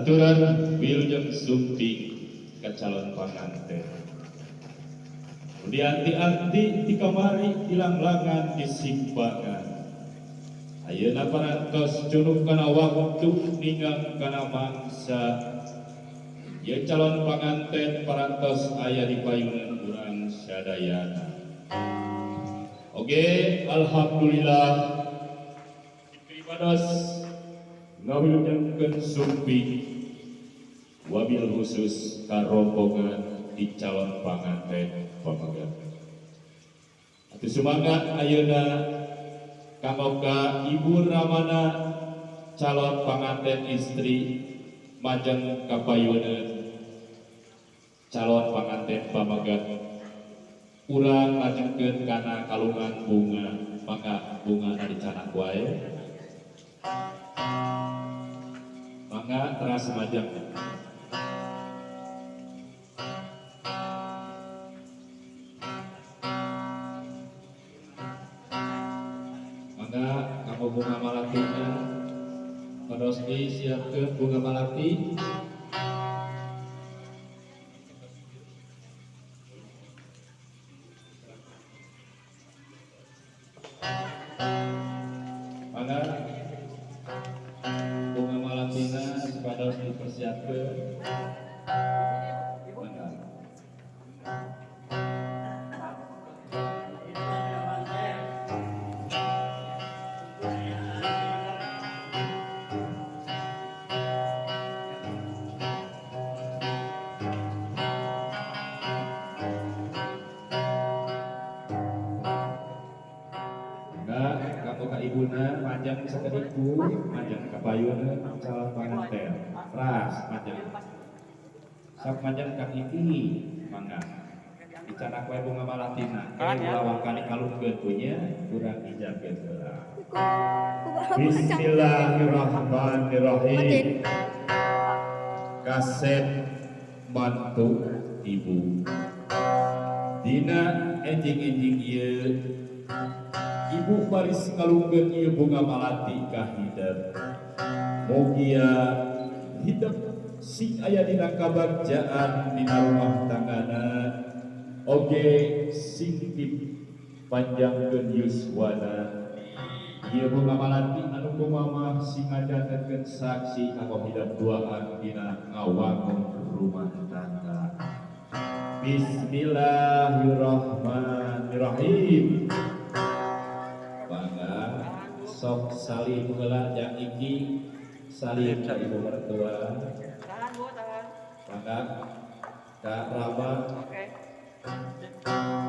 Aturan wilujeng sumping ka calon panganten. Dianti-anti di kamari dilanglangan di simpangan. Ayeuna parantos cunuk kana waktu ningang kana mangsa. Ieu calon panganten parantos aya di payunan urang sadayana. Oke, alhamdulillah pribados ngawilujengkeun sumping wabil khusus ka rombongan di calon panganten pamegat. Atuh semangat ayeuna kanggo ka Ibu Ramana calon panganten istri majeng ka payuneun calon panganten pamegat. Urang lajengkeun kana kalungan bunga, mangga bungana dicanak wae. Mangga teras majeng. Mangga kanggo bunga malatina pados disiapkeun bunga malati. Mangga bunga malatina supados dipersiapkeun. Mangga. Kanggo ka ibuna majeng sakedik bu, majeng ka payuna calon panganten. Ras majeng. Sok majeng Kang Iki mangga. Dicanak wae bunga malatina. Ulah wangkani kalungkeun punya kurang ijabkeun heula. Bismillahirrahmanirrahim. Kasep mantu ibu. Dina enjing-enjing ieu ibu baris ngalungkeun ieu bunga malati ka hidep. Mugia hidep sing aya dina kabagjaan dina rumah tanggana oge sing dipanjangkeun yuswana. Ieu bunga malati anu kumamah sing ngajantenkeun saksi kanggo hidep duaan dina ngawangun rumah tangga. Bismillahirrahmanirrahim. Mangga sok salim heula jang iki salim ka ibu mertua. Tahan Bu, tahan. Mangga ka Rama. Oke.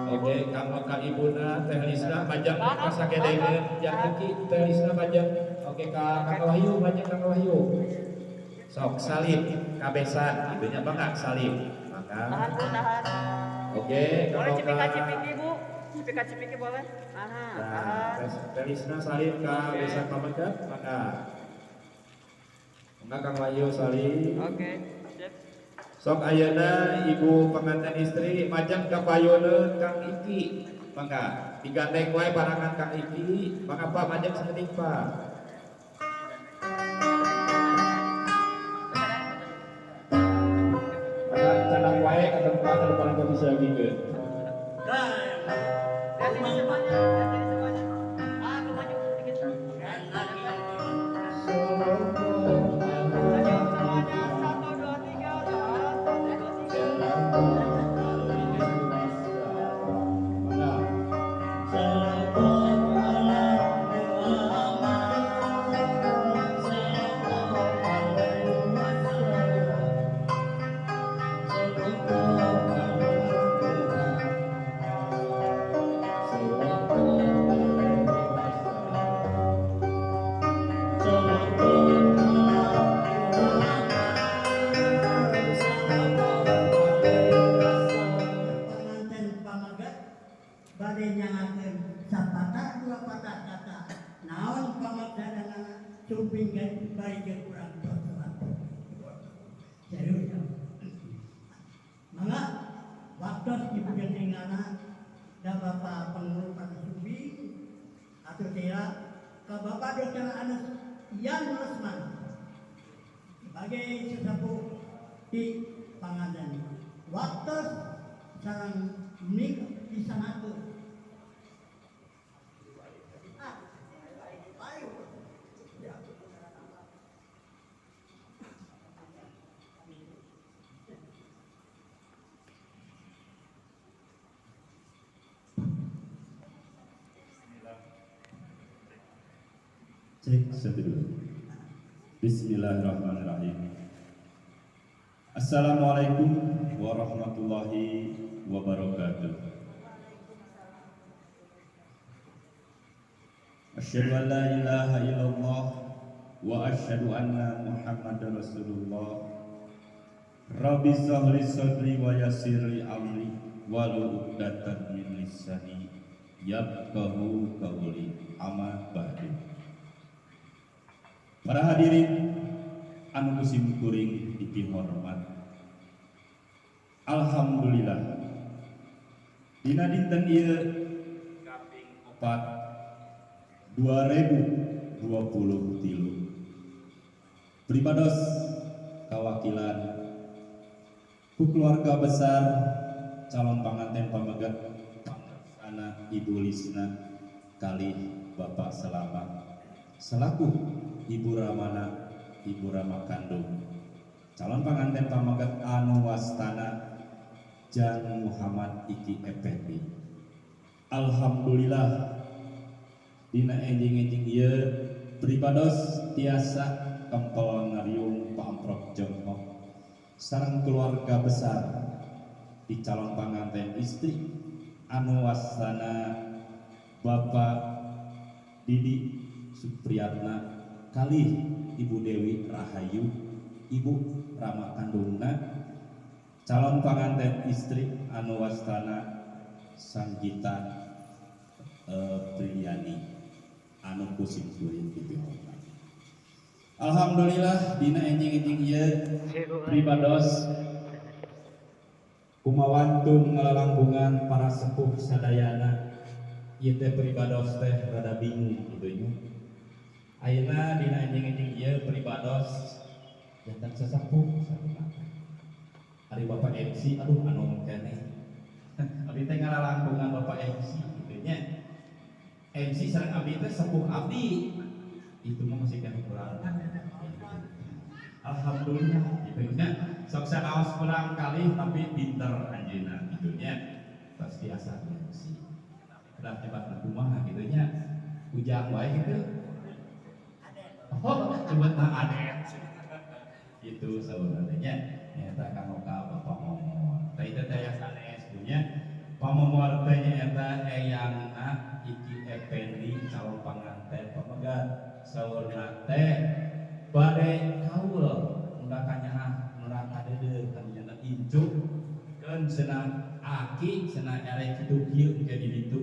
Oke, kanggo ka ibuna Teh Lisna majang ka sagedengeun jang iki Teh Lisna majang. Oke ka Kang Wahyu majang Kang Wahyu. Sok salim ka besan ibunya mangga salim. Mangga. Tahan Bu, tahan. Oke, boleh kanggo ka cipika-cipiki Bu. Cipika-cipiki boleh. Aha, nah, tahan. Teh Lisna salim ka besan pamegat mangga. Mangga Kang Wahyu salim. Oke, sip. Sok ayeuna ibu pengantin istri majeng ka payuneun Kang Iki. Mangga digandeng wae barengan Kang Iki. Mangga Pak majeng sakedik Pak. Mangga canak wae ka tempat anu paling bisa gikeun. Lihat sini semuanya, lihat sini semuanya. Ah, aku maju dikit. Senyum semuanya, 1, 2, 3, tahan, 1, 2, 3. Mangga. Pengantin pamagat bade nyangakeun sapatah dua patah kata naon pamaksadana sumping bari jeung urang tua. Serius. Mangga waktos dipujenengana da Bapak pengurus para sumping atau teh ka Bapak Dr. Anas Yan Lesman sebagai Sebagai sesepuh di panganten waktu sareng menika disanakeun. Ah, ayo. Ya. Cek satu dua. Bismillahirrahmanirrahim. Assalamualaikum warahmatullahi wabarakatuh. Asyhadu an la ilaha illallah wa asyhadu anna Muhammadar Rasulullah. Rabbi shrah li sadri wa yassir li amri wahlul 'uqdatam min lisani yafqahu qawli. Amma ba'du. Para hadirin anu musim kuring dipihormat. Alhamdulillah. Dina dinten ieu kaping 4 2023. Pribados kawakilan ku keluarga besar calon panganten pamegat anak Ibu Lisna kalih Bapak Selamat selaku Ibu Ramana, Ibu Rama kandung calon panganten pamegat anu wastana Jang Muhammad Iki Effendi. Alhamdulillah dina enjing-enjing ieu pribados tiasa kempel ngariung paamprok jonghok sareng keluarga besar di calon panganten istri anu wastana Bapak Didi Supriyatna kalih Ibu Dewi Rahayu, Ibu Rama kandungna calon panganten istri anu wastana Sanggita Priyani anu kusim kuring dipihormat. Alhamdulillah dina enjing-enjing ieu pribados kumawantun ngalalangkungan para sepuh sadayana ieu teh pribados teh rada bingung kitu nya. Ayeuna dina enjing-enjing ieu pribados jantan sesepuh sarua. Ari Bapak MC aduh anu keneh. Abdi teh ngalalangkungan Bapak MC kitu nya. MC sareng abdi teh sepuh abdi. Itu mah masih keneh kurang. Alhamdulillah kitu nya. Sok sanaos kurang kali tapi pinter anjeunna kitu nya. Tos biasa MC. Udah hebat kumaha kitu nya. Ujang wae kitu. Oh, coba tak adet. Itu saudara-nya nyata kanggo ka Bapak Momor. Teh teh aya sanes punya. Pak Momor teh nyaeta eyangna Iki Effendi calon panganten pamegat. Saurna teh bade kaul munda kanyaah munda kadeudeuh anu nyaeta incu keun cenah aki cenah erek kitu kieu engke di ditu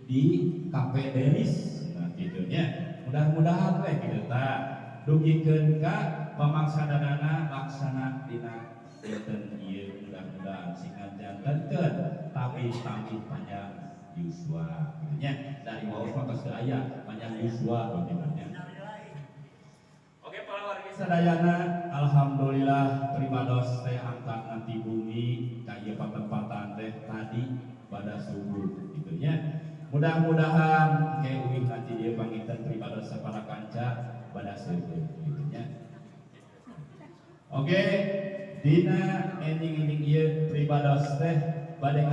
di Kafe Delis. Nah kitu nya. Mudah-mudahan we kitu tah dugikeun ka pamaksadanana laksana dina dinten ieu mudah-mudahan sing ngajantenkeun tapi-tapi panjang yuswa kitu nya. Dari waos mah tos aya panjang yuswa kitu nya. Oke para wargi sadayana, alhamdulillah pribados teh angkat nanti bumi ka ieu patempatan teh tadi pada subuh kitu nya. Mudah-mudahan ke uih nanti dia panginten pribados sapara kanca pada seueur kitu nya. Oke, dina enjing-enjing ieu pribados teh bade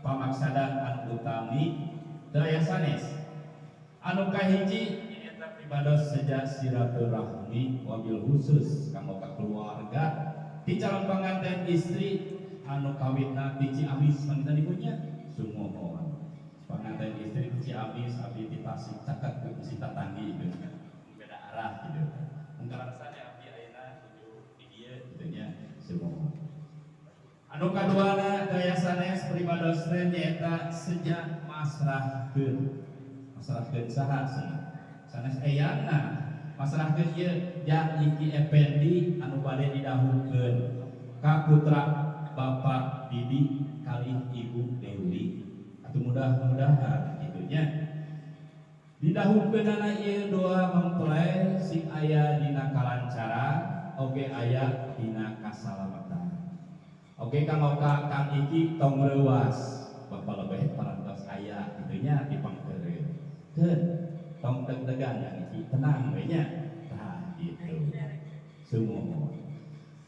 pamaksadan anu utami teu aya sanes. Anu kahiji nyaeta pribados seja silaturahmi wabil khusus kanggo ka keluarga ti calon panganten istri anu kawitna ti Ciamis panginten ibunya sumuhun. Panganten istri ti Ciamis abdi ti Tasik caket ku si tatanggi gitu. Beda arah gitu. Mungkin alasannya abdi ayeuna nuju di dieu kitu nya sumuhun. Anu kaduana daya sanes pribados teh nyaeta seja masrahkeun. Masrahkeun saha cenah? Sanes eyangna masrahkeun ieu Jang Iki Effendi anu bade didahulukeun ka putra Bapak Didi kalih Ibu Dewi. Atuh mudah-mudahan kitu nya. Didahulukeunana ieu doa mempelai sing aya dina kalancaran oge aya dina kasalamatan. Oge kanggo ka Kang Iki tong reuas, bapak lebeh parantos aya kitu nya di pangkeureun. Keun tong deg-degan Kang Iki, tenang we nya. Tah gitu. Sumuhun.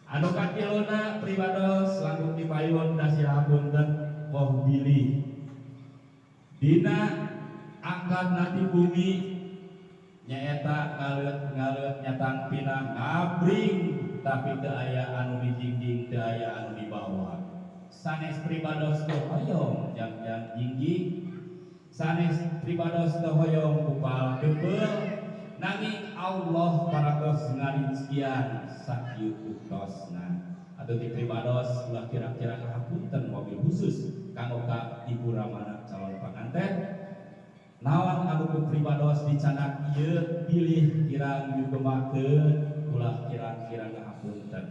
Anu katiluna pribados langkung dipayun dasira punten poh bilih. Dina angkat nati bumi nyaeta ngaleut-ngaleut nyatang pinang ngabring tapi teu aya anu dijingjing, teu aya anu dibawa. Sanes pribados teu hoyong jang-jang jingjing, sanes pribados teu hoyong kupal kepeul, nanging Allah parantos ngarizkian sakieu uktosna. Atau di pribados ulah kira-kira ngahapunten mobil khusus kanggo ka Ibu Ramana calon panganten. Naon anu ku pribados dicanak ieu bilih kirang nyugemakeun ulah kirang-kirang ngahapunten.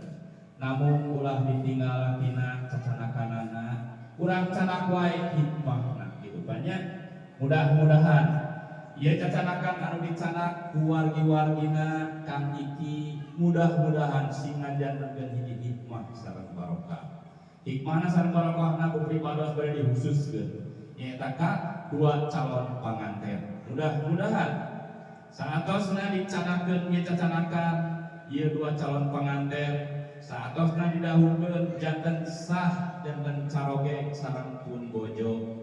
Namung ulah ditinggal tina cacanakanana, urang canak wae hikmahna kitu banyak. Mudah-mudahan ieu cacanakan anu dicanak ku wargi-wargina Kang Iki mudah-mudahan sing ngajantenkeun hiji hikmah sareng barokah. Hikmahna sareng barokahna ku pribados bade dikhususkeun nyaeta ka dua calon panganten. Mudah-mudahan saatosna dicanakeun ieu cacanakan ieu dua calon panganten saatosna didahulukeun janten sah janten caroge sareng pun bojo.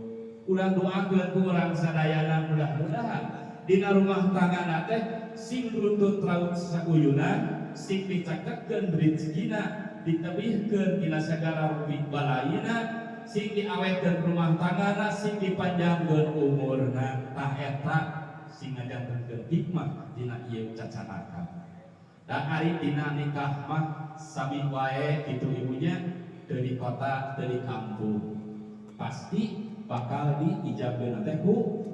Urang doakeun ku urang sadayana mudah-mudahan dina rumah tanggana teh sing runtut raut sauyuna, sing dicakekeun rezekina, ditebihkeun dina sagala rupi balayina, sing diawetkeun rumah tanggana, sing dipanjangkeun umurna. Tah eta sing ngajantenkeun hikmah dina ieu cacanakan. Da ari dina nikah mah sami wae kitu ibunya dari kota dari kampung pasti bakal diijabkeun teh ku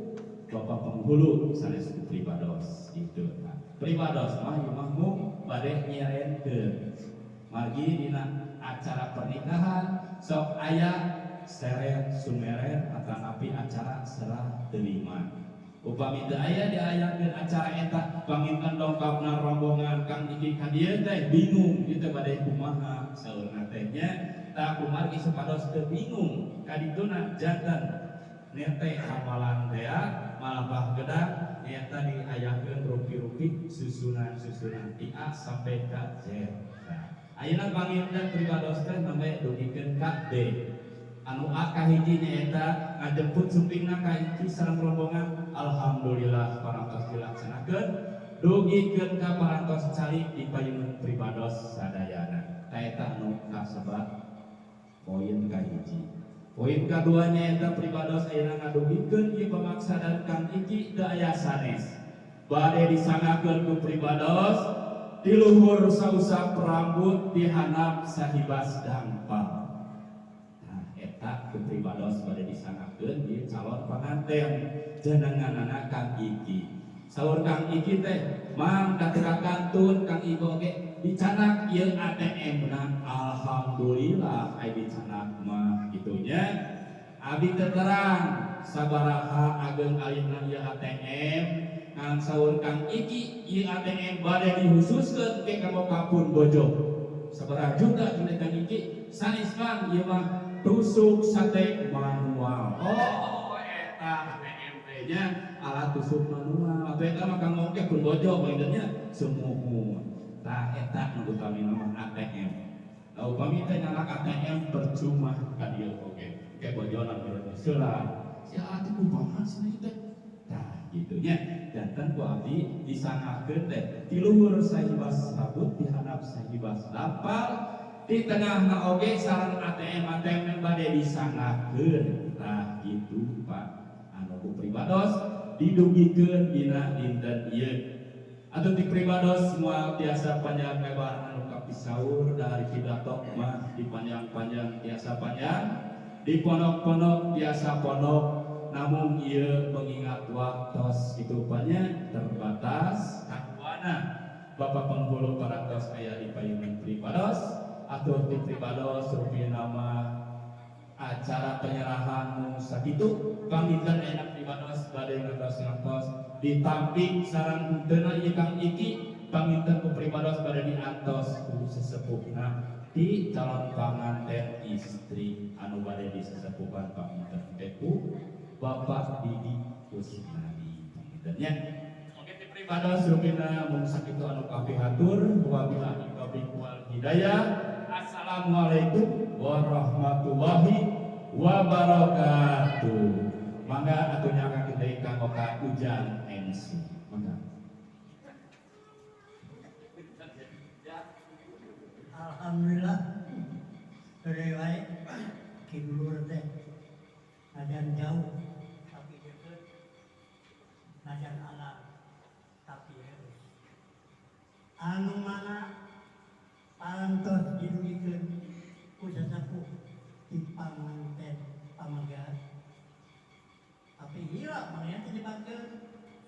bapak penghulu sanes ku pribados gitu. Pribados mah ieu mah mung bade nyerenkeun. Margi dina acara pernikahan sok aya seret sumeret atanapi acara serah terima. Upami teu aya diayakeun acara eta panginten dongkapna rombongan Kang Iki ka dieu teh bingung ieu teh bade kumaha saurna teh nya. Tah kumargi supados teu bingung kadituna janten nete amalan teh malapah gedang nyaeta diayakeun rupi-rupi susunan-susunan ti A sampai ka Z. Nah, ayeuna panginten pribados teh nembe dugikeun ka B. Anu A kahiji nyaeta ngajemput sumpingna ka Iki sareng rombongan, alhamdulillah parantos dilaksanakeun dugikeun ka parantos calik di payungan pribados sadayana. Ta eta anu kasebat poin kahiji. Poin kaduanya eta pribados ayeuna ngadugikeun ieu pamaksadan Kang Iki teu aya sanes. Bade disangakeun ku pribados di luhur sausap rambut di handap sahibas dampal. Nah, eta ku pribados bade disangakeun ieu calon panganten jenenganana Kang Iki. Saur Kang Iki teh mang datera kantun Kang Igo oge dicanak ieu ATM na, alhamdulillah ai dicanak mah gitunya. Abi teu terang sabaraha ageng alihna ieu ATM ngan saur Kang Iki ieu ATM bade dihususkeun ke kanggo kapun bojo. Sabaraha juta cenah Kang Iki sanes Kang ieu mah tusuk sate manual. Oh eta ATM teh nya alat tusuk manual atuh eta mah kanggo ke pun bojo bae sumuhun. Tah eta nu utamina mah ATM. Nah upami teh nyanak ATM percuma ka dieu oge. Ke bojona meureun seula. Si atuh kumaha cenah ieu teh. Tah kitu nya janten ku abdi disangakeun teh di luhur sahibas rambut di handap sahibas dapal di tengahna oge sareng ATM ATM bade disangakeun. Tah kitu Pak. Anu ku pribados didugikeun dina dinten ieu. Atau di pribados semua biasa panjang lebar anu kapisaur dari pidato mah dipanjang-panjang biasa panjang, di pondok-pondok biasa pondok, namun ieu mengingat waktos itu banyak terbatas kakuana Bapak penghulu parantos aya di payungan pribados atau di pribados rupi nama acara penyerahan mung sakitu panginten enak pribados bade ngantos-ngantos ditampik sareng henteu ieu Kang Iki Panginten ku pribados bade diantos ku sesepuhna di calon panganten istri anu bade disesepuhan panginten teh ku Bapak Didi Kusnadi. Panginten nya. Oke di pribados rupina mung sakitu anu kapihatur, wabillahi taufiq wal hidayah. Assalamualaikum warahmatullahi wabarakatuh. Mangga atuh nyanggakeun deui kanggo ka Ujang MC. Mangga. Alhamdulillah dari wae ki dulur teh najan jauh tapi deket, najan alam tapi halus, anu mana parantos didugikeun ku sasepuh di panganten pamagar, tapi hilap makanya teh dipakeun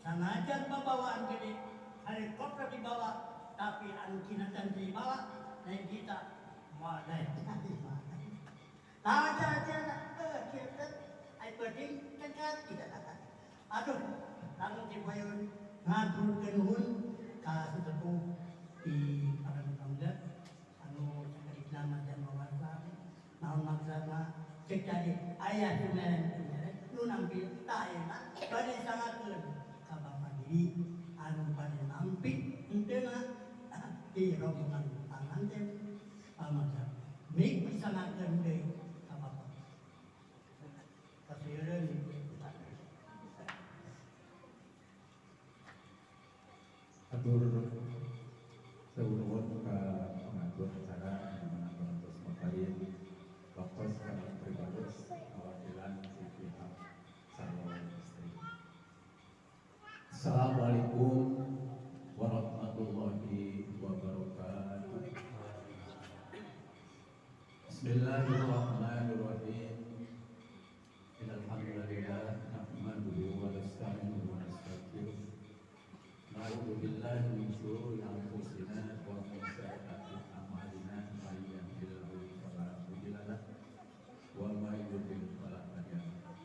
sanajan pembawaan gede helikopter dibawa, tapi anu kinatan dibawa lain kita moal daek. Tahu cara kita ai penting kan. Aduh, langsung dipayun ngaturkeun nuhun ka sesepuh di Padang anu sakedikna dan wawasan naon maksudna cek tadi aya sumeren sumeren nu nampi tah ayeuna bade sangakeun ka Bapak Didi anu bade nampi henteu di rombongan panganten pamagar mik disanggakeun deui ka Bapak. Kasieureun. Atur sewu nuhun ka pengatur acara di mana parantos mapari waktos ka pribados ngawakilan si pihak calon istri. Assalamualaikum warahmatullahi wabarakatuh. Bismillahirrahmanirrahim. Innal hamdalillah nahmaduhu wa nasta'inuhu wa nastaghfiruh. Na'udzu billahi min syururi anfusina wa min sayyiati a'malina, may yahdihillahu fala mudilla lahu wa may yudlil fala hadiya lahu.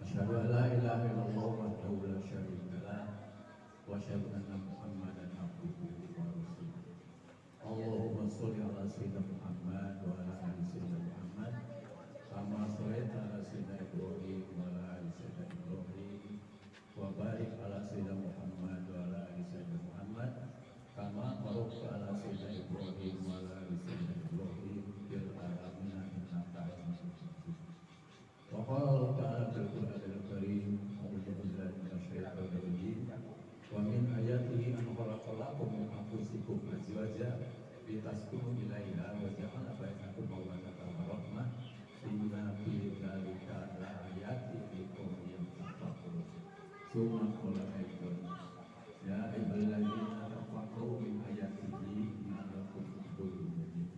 Asyhadu an la ilaha illallah wahdahu la syarika lah wa asyhadu anna Muhammadan abduhu wa rasuluh. Allahumma sholli ala sayyidina Muhammad wa ala ali sayyidina Muhammad kama shallaita ala sayyidina Ibrahim wa ala ali sayyidina Ibrahim wa barik ala sayyidina Muhammad wa ala ali sayyidina Muhammad kama barakta ala sayyidina Ibrahim wa ala ali sayyidina Ibrahim fil alamin innaka Hamidum Majid. Wa qala Allah ta'ala fil Qur'anil Karim, a'udzu billahi minasyaitonir rajim. Wa min ayatihi an khalaqa lakum min anfusikum azwaja litaskunu ilaiha wa ja'ala bainakum mawaddatan wa rahmah. Inna fi dzalika laayatin liqaumin yatafakkarun. Summa qala aidan ya ayyuhalladzina tafakkaru min ayatihi la'allakum tuflihun.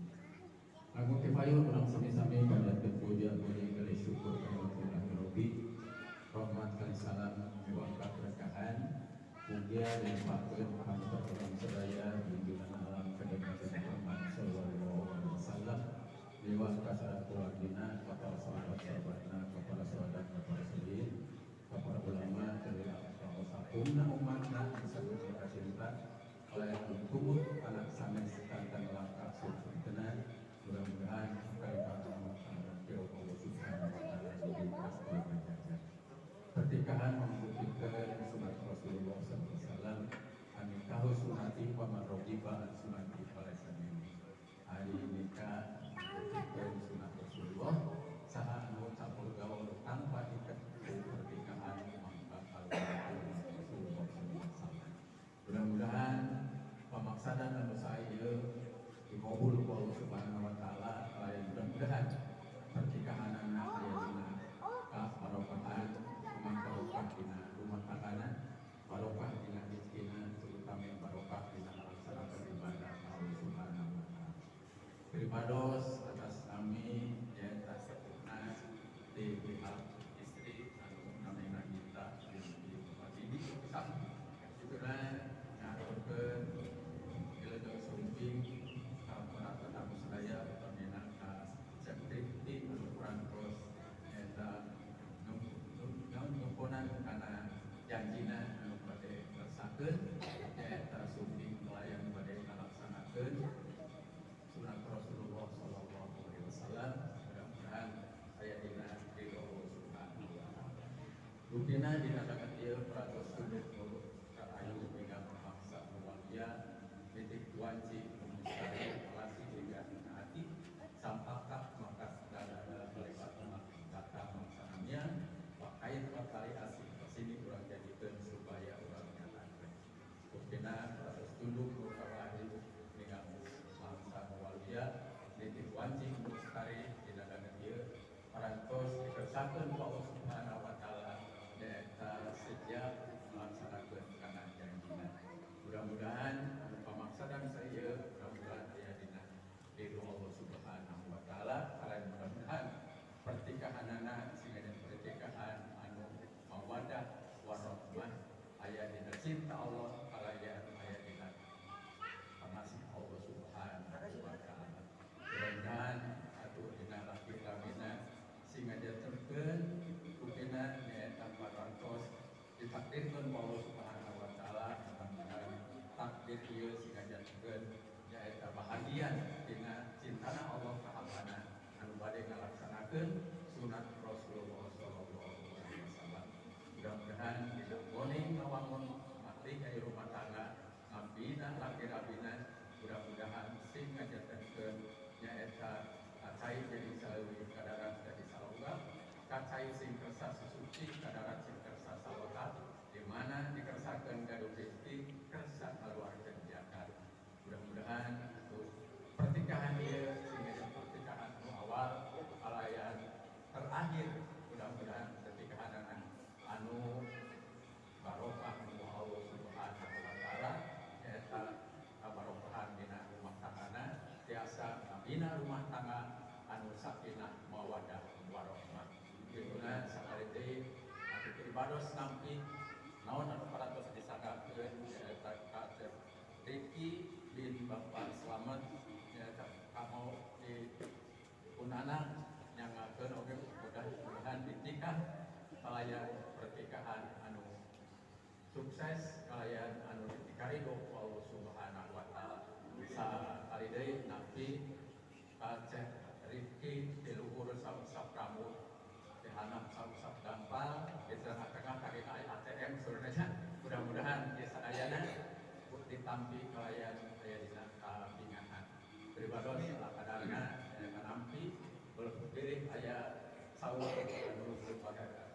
Aku kifayun urang sami-sami panjatkeun puja puji kali syukur ka Rabbi. Rahmat kali salam wa keberkahan mugia dilimpahkeun ka urang sadaya junjungan alam kanjeng Nabi Muhammad sallallahu alaihi wasallam, liwat ka keluargina, ka para sahabat-sahabatna, ka para sahabat, ka para sayyid, ka para ulama, sakumna umatna bisa cinta oleh tumut anak sanes kantan langkah surtena. Mudah-mudahan kali Allah Subhanahu wa taala jadi pernikahan membuktikan sunat Rasulullah SAW. Anikahu sunati wa man raghiba an sunati falaisa minni. Hari nikah membuktikan sunat Rasulullah, saha anu campur gaul tanpa ikat pernikahan mangka Rasulullah SAW. Mudah-mudahan pemaksadan anu sae ieu dikabul ku Allah Subhanahu wa taala. Mudah-mudahan pernikahanana aya dina kabarokahan, barokah dina rumah tanggana, barokah dina rezekina, terutama barokah dina melaksanakan ibadah Allah Subhanahu wa taala. Pribados atas nami nyaeta sepuhna di pihak istri anu namina Gita binti Bapak Didi sami. Kituna ngaturkeun wilujeng sumping ka para tetamu sadaya utamina ka Cep Rifki anu parantos nyaeta numponan kana janjina anu bade leresakeun nyaeta sumping. Buktina dina banget ieu parantos tunduk ka ayu hingga memaksa walia titik wanci mustahil lasi hingga hati sampakah maka segala melewat kata maksaannya pakai kali asing sini urang jadikeun supaya urang nyatakeun. Buktina parantos tunduk ka ayu hingga mangsa walia titik wanci mustahil dina banget ieu parantos dikersakeun ku Allah Subhanahu wa taala nyaeta sejak melaksanakan kana janjina. Mudah-mudahan anu pamaksadan saya mudah-mudahan aya dina ridho Allah Subhanahu wa taala. Kalian mudah-mudahan pertikahanana sehingga dan pertikahan anu mawadah warahmah aya dina cinta Allah kalayan aya dina pangasih Allah Subhanahu wa taala. Mudah-mudahan atuh dina laki rabina sehingga diaturkeun kupina nyaeta parantos ditakdirkeun ku Allah Subhanahu wa taala. Mudah-mudahan takdir ieu sehingga diaturkeun nyaeta bahagia dina cintana Allah ka hambana anu bade ngalaksanakeun sunat Rasulullah sallallahu alaihi wasallam. Mudah-mudahan dina boning ngawangun mahli ka rumah tangga ngabina laki rabina mudah-mudahan sing ngajaterkeun nyaeta kacai jadi saleuwi kadarat jadi salogah kacai sing kersa susuci kadarat sing kersa saloka di mana dikersakeun gaduh rezeki kersa ngaluarkeun zakat. Mudah-mudahan atuh pernikahan ieu sing jadi pernikahan anu awal kalayan terakhir mudah-mudahan pernikahan anu barokah nu Allah Subhanahu wa taala nyaeta kabarokahan dina rumah tanggana tiasa ngabina rumah tangga anu sakinah mawadah warahmah. Kituna sakali deui atuh ibados nampi naon anu parantos disanggakeun nyaeta ka Cep Riki bin Bapak Slamet nyaeta kamo di punana nyangakeun oge mudah-mudahan ditikah kalayan pernikahan anu sukses kalayan anu dikarido ku Allah Subhanahu wa taala. Sakali deui nampi ka Cep Riki di luhur sausap rambut di handap sausap dampal di tengah-tengah kaki ATM sebenarnya mudah-mudahan di sadayana ditampi kalayan aya dina kabingahan. Pribados lakadarna nampi pilih aya saur anu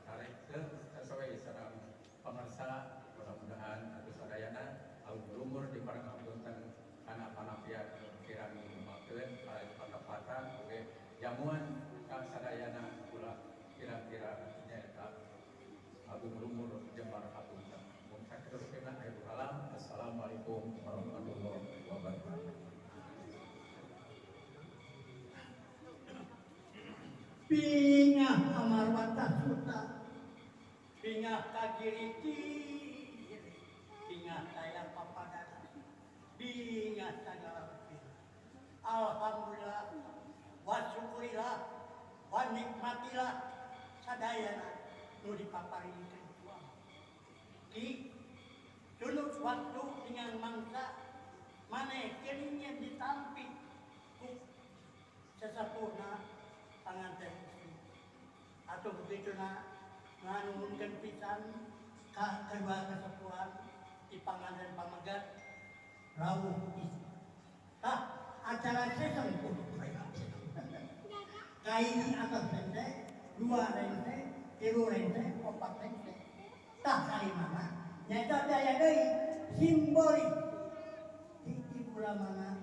karakter sesuai sareng pemirsa mudah-mudahan atuh sadayana alumur di parangapunten kana panampian kirang ngumpulkeun para patepatan oge jamuan ka sadayana ulah kira-kira nyaeta agung lumur jembar hapunten. Mung sakitu kena akhirul kalam. Assalamualaikum warahmatullahi wabarakatuh. Bingah amarwata suta, bingah kagiriti, bingah kaya papadana, bingah segala rupi. Alhamdulillah, wa syukurillah, wa nikmatilah sadayana nu dipaparikeun ku Allah. Ki tunut waktu dengan mangsa maneh keringnya ditampi ku sesepuhna panganten istri. Atau begitu na nganuhunkeun pisan ka kedua kesepuhan di panganten pamegat rawuh istri. Tah acara seseng kudu kaini atas rente, dua rente, tilu rente, opat rente. Tah kalimana nyaeta daya deui simbolik di ibu lamana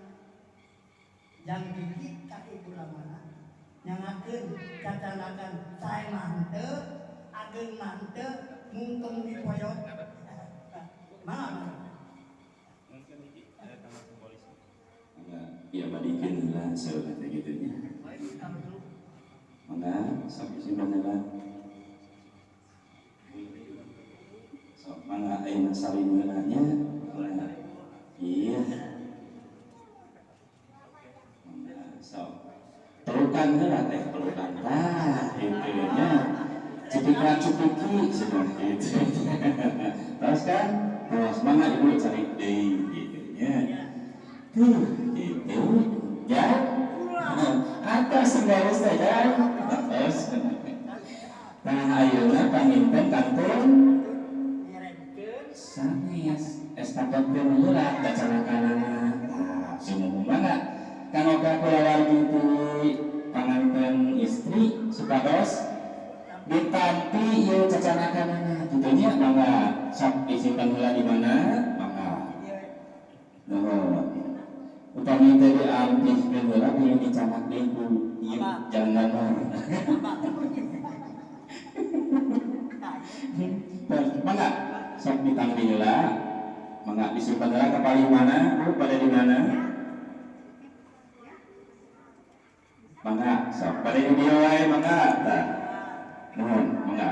yang gigi ka ibu lamana nyangakeun cacanakan sae mah henteu ageng mah henteu mungkem dipoyot. Mangga Mungkin iki ada tambah simbolis. Mangga diabadikeun lah saur teh kitu nya. Mangga sok simpan heula. Sok mangga ayeuna salin heula nya. Mangga. Iya. Mangga sok. Pelukan heula teh, pelukan tah kitu nya. Cipika cipiki cenah gitu. Terus kan? Terus mangga ibu cari deui gitu nya. Tuh, gitu. Ya. Atas garis teh ya. Atas. Nah ayeuna panginten kantun sanes estafetkeun heula cacanakanana. Tah sumuhun mangga kanggo ka kulawargi ti panganten istri supados ditampi ieu cacanakanana kitu nya mangga sok disimpan heula di mana mangga. Nuhun. Upami teh diampihkeun heula bilih dicanak deui ku ieu jangan gambar. Mangga sok ditampi heula mangga disimpan heula ka palih mana Bu pada di mana? Mangga sok pada di dieu wae mangga tah. Nuhun mangga.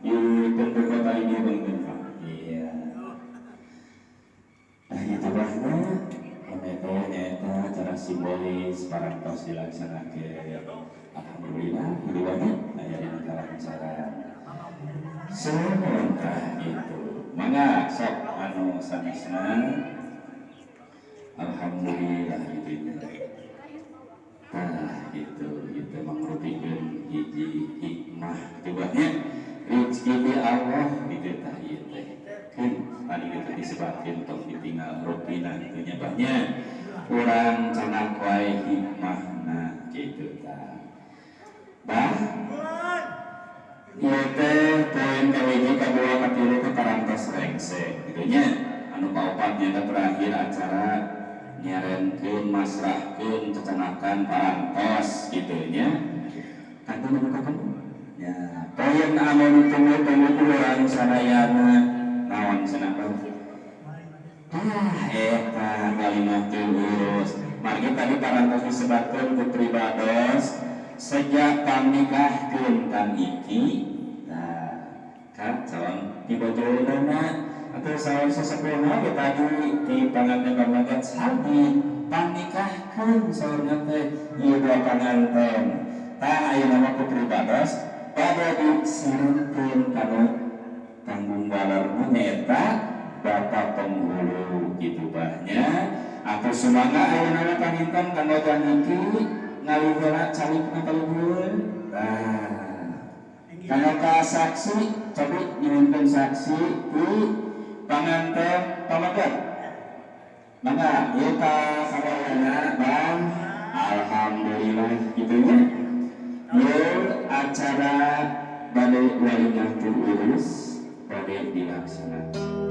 Di pungkur kota di dieu bangkeun Pak. Iya. Nah gitu bahna eta nyaeta acara simbolis parantos dilaksanakeun. Alhamdulillah kitu nya aya dina kalancaran. Sumuhun tah gitu. Mangga sok anu sanesna. Alhamdulillah gitu nya. Tah gitu gitu mangrupikeun hiji hikmah kitu nya. Rezeki ti Allah gitu tah ieu teh. Keun tadi gitu disebatkeun tong ditinggal rupina kitu nya bah nya. Urang canang wae hikmahna kitu tah. Bah ieu teh poin kahiji kadua katilu teh parantos rengse kitu nya. Anu kaopat nya terakhir acara nyarenkeun masrahkeun cacanakan parantos kitu nya. Kantun anu kakemu nya poin anu ditunggu-tunggu ku urang sadayana naon cenah bah? Tah eta kalimah tulus. Margi tadi parantos disebatkeun ku pribados sejak pamnikahkeun Kang Iki tah ka calon pibojoeunana atau calon sesepuhna ge tadi di panganten pamegat saldi pamnikahkeun saurna teh ieu dua panganten. Tah ayeuna mah ku pribados bade disarenkeun kanu tanggung walerna nyaeta bapak penghulu kitu bah nya. Atuh sumangga ayeuna mah panginten kanggo Kang Iki ngalih heula calikna kaluhur. Tah kanggo ka saksi cobi nyuhunkeun saksi ti panganten pamegat. Mangga ieu ka sadayana Bang. Alhamdulillah kitu nya. Ieu acara bade walimah urus bade dilaksanakan.